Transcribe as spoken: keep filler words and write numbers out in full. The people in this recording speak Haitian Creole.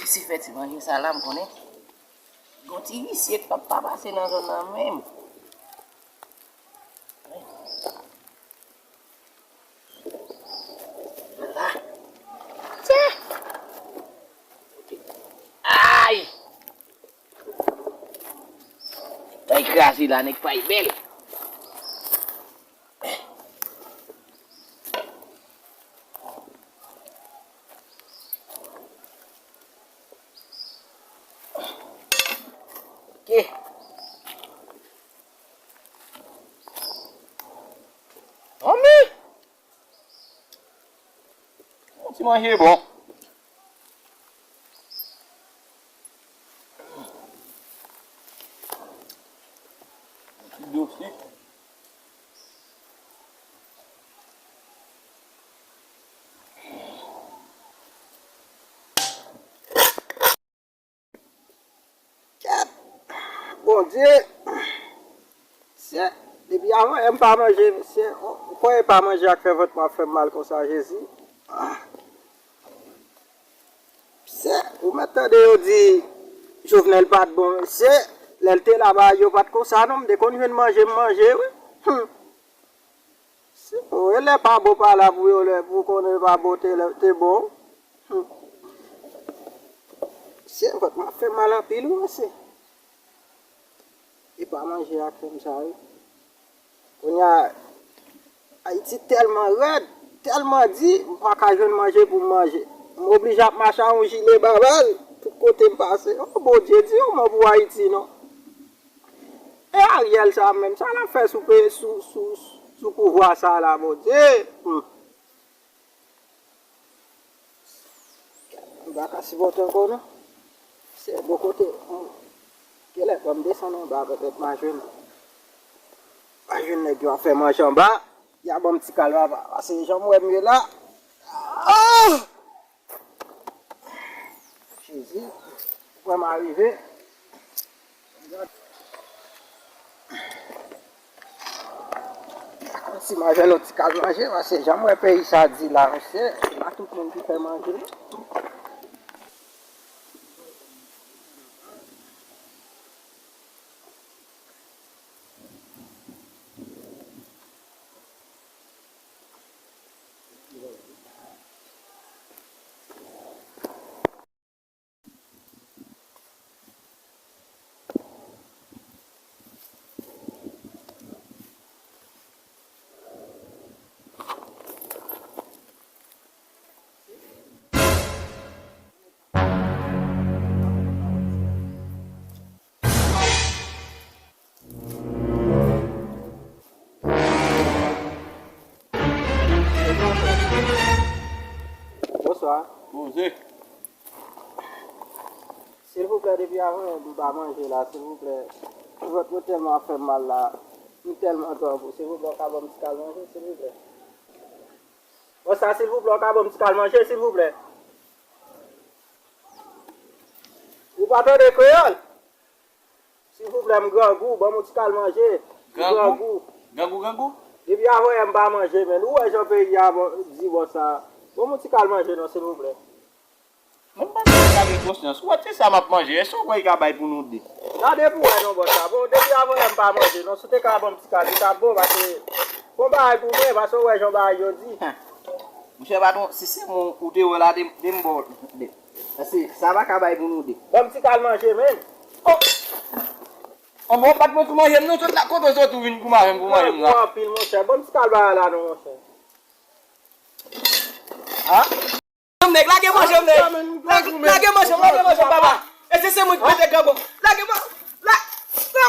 Isi fè ti manje sa la, m konnen. Gon ti visye k p ap pa pase nan zòn nan menm. La. Tchè! Ay! Tay kraze la, nèg pa bèl. Ok. Anmè! Yon ti manje bon. Yon ti dlo sik. Kèt! Bondye! Mesye, depi avan yè m pa manje, mesye. Ou kwè e pa manje a k fè vant mwen ap fè m mal konsa, Jezi? Mesye, ou mèt tande yo di Jovenel pa t bon, mesye. Lè l te la, bagay yo pa t konsa, non. M te konn jwenn manje, m manje, wi. Hum. Si, o, e lè pa bon pa la pou yo, lè pou konnen pa bon te, te bon. Hmm. Se vant mwen ap fè mal anpil, wi, mesye. E pa manje ak fè m sa, wi. Kounye a, Ayiti tèlman rèd, tèlman di, m pa ka jwenn manje pou m manje. M oblije ap mache ak yon jile babal, tout kote m pase. O, Bondye di yon mo pou Ayiti, non. E Ariel sa menm, sa l ap fè sou pe-, sou, sou, sou pouvwa sa la, Bondye? Hmm. M pa ka sipòte ankò, non. Se bon kote, hmm. Genlè, ban m desann anba, petèt m a jwenn, m a jwenn nèg yo ap fè manje anba. Y a ban m ti kal, papa, pase jan m wè m ye la. Ah! Jezi, ou pran m arive. Si m a jwenn yon ti kal manje, paske jan m wè peyi sa di la, mesye, se pa tout moun ki fè manje, non. Bonswa. Poze. Silvouplè, depi avan yè m pa manje la, silvouplè. Vant mwen tèlman ap fè m mal la. M tèlman grangou. Silvouplè, w ka ban m ti kal manje, silvouplè? Bonswa, silvouplè, w ka ban m ti kal manje, silvouplè? Ou pa tande kreyòl? Silvouplè, m grangou, ban m yon ti kal manje. M grangou? Grangou, grangou? Depi avan yè m pa manje, menn. Ou wè jan peyi a di bò sa. Ban m yon ti kal manje non, silvouplè. Mwen panse li ka gen konsyans. Ou wè ti sa m ap manje, èske w kwè li ka bay pou nou de? Gade pou wè non, bò sa. Bon, depi avan yè m pa manje non, si w te ka ban m ti kal, li t ap bon, paske fè yon bagay pou mwen, paske w wè jan bagay yo di. Monchè patwon, si se mwen ou te wè la, de, de m bò, de. Paske sa pa ka bay pou nou de. Ban m ti kal manje, menn. Oh! An bon, bat mwen pou manje m non, sot la, kote w sot ou vin pou manje m, pou manje m la? Bon, anpil, monchè. Ban m ti kal bagay la non, monchè. Ha? Nèg, lage manje m, nèg. Lage, lage manje m, lage manje m, papa. E se, se mwen ki mete granbo. Lage man-, la, la.